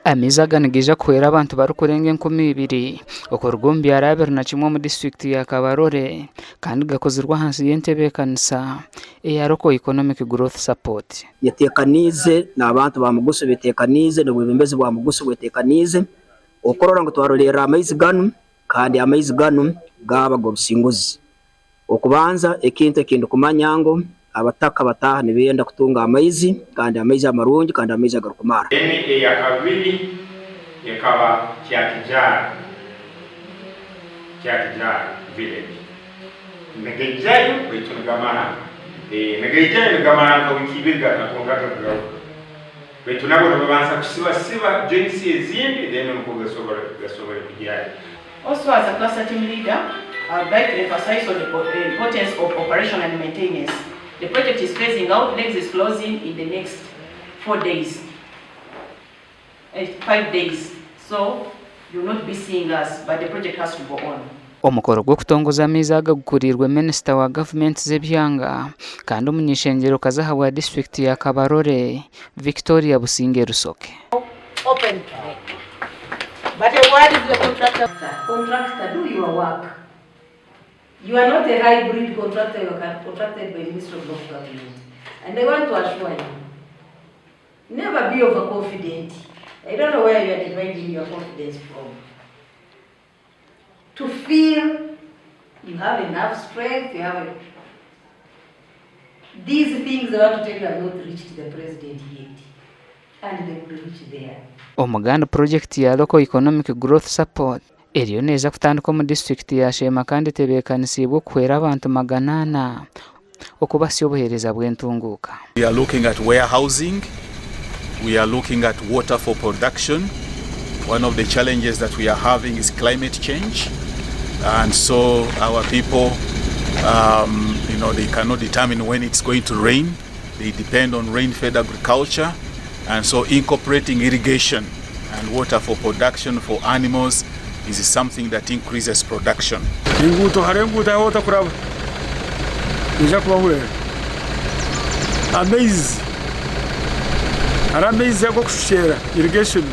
Amaizi aga nigaija kuhwera abantu barikurenga 2000 okuruga omu byaro 21 omu disiturikiti ya Kabarole kandi gakozirwe ahansi y'entebeekanisa eya Local Economic Growth Support. Nyeteekaniize n'abantu ba Mugusu beteekaniize n'obwebembezi bwa Mugusu bweteekaniize okurora ngu twarolerra amaizi ganu kandi amaizi ganu gaaba g'obusinguzi. Okubanza ekintu eki ndikumanya ngu abataka bataaha nibenda kutunga amaizi kandi amaizi amarungi kandi amaizi agarikumara. Then eyakabiri ekaba Kyakijara, Kyakijara village. Nigaijayo baitu nigamara nigaijayo nigamara nka wiiki ibiri kwonka gakagaruka. Baitu nabwo nibabanza kusibasiba joints ezindi then nukwo gasobole kugyayo. Also as a cluster team leader, I would like to emphasize on the importance of operation and maintenance. The project is phasing out, legs is closing in the next 4 days, 5 days. So you will not be seeing us, but the project has to go on. Omukoro gw'okutongoza amaizi aga gukuriirwe minisita wa gavumenti z'ebyanga kandi omuny'eishengyerokazi ahabwa disiturikiti ya Kabarole, Victoria Businge Rusoke. Open today. But a word to the contractor. Contractor, do your work. You are not a hybrid contractor, you are contracted by Ministry of Local Government. And I want to assure you, never be overconfident. I don't know where you are deriving your confidence from. To feel you have enough strength, you have a... These things I want to tell you have not reached the president yet. And they will reach there. Omuganda purojekiti ya Local Economic Growth Support eriyo neeza kutandika omu disiturikiti ya Sheema kandi etebeekanisiibwe okuhwera abantu 400 okubahitsya obuheereza bw'entunguuka. We are looking at warehousing, we are looking at water for production. One of the challenges that we are having is climate change. And so our people, they cannot determine when it's going to rain. They depend on rain-fed agriculture. And so incorporating irrigation and water for production for animals is something that increases production. Enguuto hariho enguuto ahu otakuraba neija kubahwera. Amaizi hariho amaizi ag'okushukyera irrigation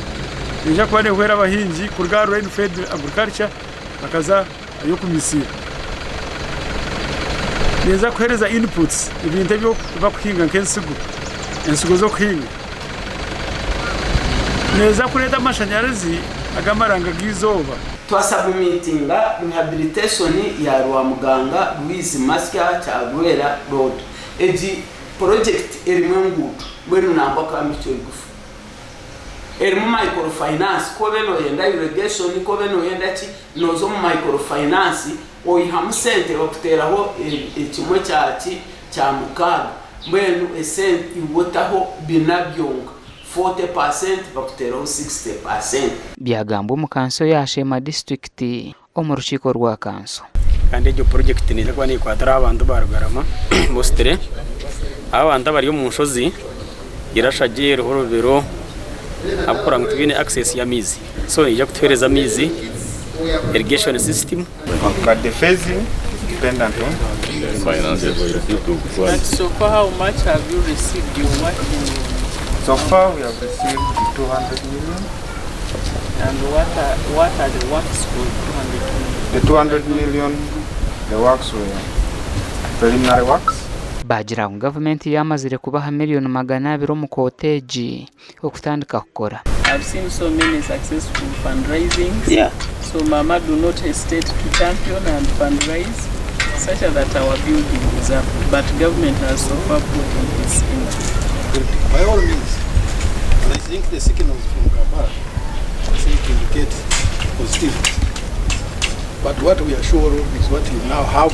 neija kuba nehwera abahingi kuruga aha rain fed agriculture bakaza ah'okumisiira. Neeza kuheereza inputs ebintu ebi barikuhinga nk'ensigo, ensigo z'okuhinga. Neeza kureeta amashanyarazi ag'amaranga g'eizooba. Twasabumitinga rehabilitation ya Rwamuganga, Rwizi, Masya, Kyagwera road. Egi purojekiti erimu enguuto mbwenu nangwa ka micwe migufu. Erimu microfinance ku obe noyenda irrigation, ku obe noyenda ki, noza omu microfinance oihamu sente bakuteeraho ekimwe kya ki kya mukaaga mbwenu esente iwe otaho bina byonka 40% bakuteeraho 60%. Byagambwa omu kanso ya Sheema disiturikiti omu rukiiko rwa kanso. Kandi egyo purojekiti neija kuba neekwatira aha bantu ba Rugarama mostly abantu abari omu nshozi Irashagi, Ruhurubiro ahabw'okugira ngu tibaine access y'amaizi. So neija kutuheereza amaizi, irrigation system. But the phasing is dependent on But so far how much have you received? You're working on. So far we have received 200 million. And what are the works for 200 million? The 200 million, the works were preliminary works. Baagira ngu gavumenti yaamazire kubaha miriyoni 200 omu koota egi okutandika kukora. I've seen so many successful fundraisings. So mama do not hesitate to champion and fundraise such that our building is up. But government has so far put in its input. By all means, and I think the signals from Kampala seem to indicate positivity. But what we are sure of is what you now have.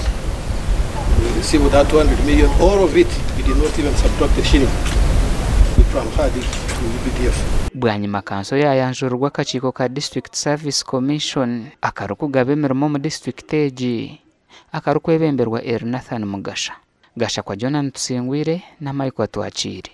We receive that 200 million, all of it, we did not even subtract a shilling. We transferred it to UPDF. Bwanyima kanso yaayanjururwa akakiiko ka District Service Commission akarikugaba emirimo omu disiturikiti egi akarikwebemberwa Elnathan Mugasha. Gashakwa Jonah Tusingwire na Michael Twakiire.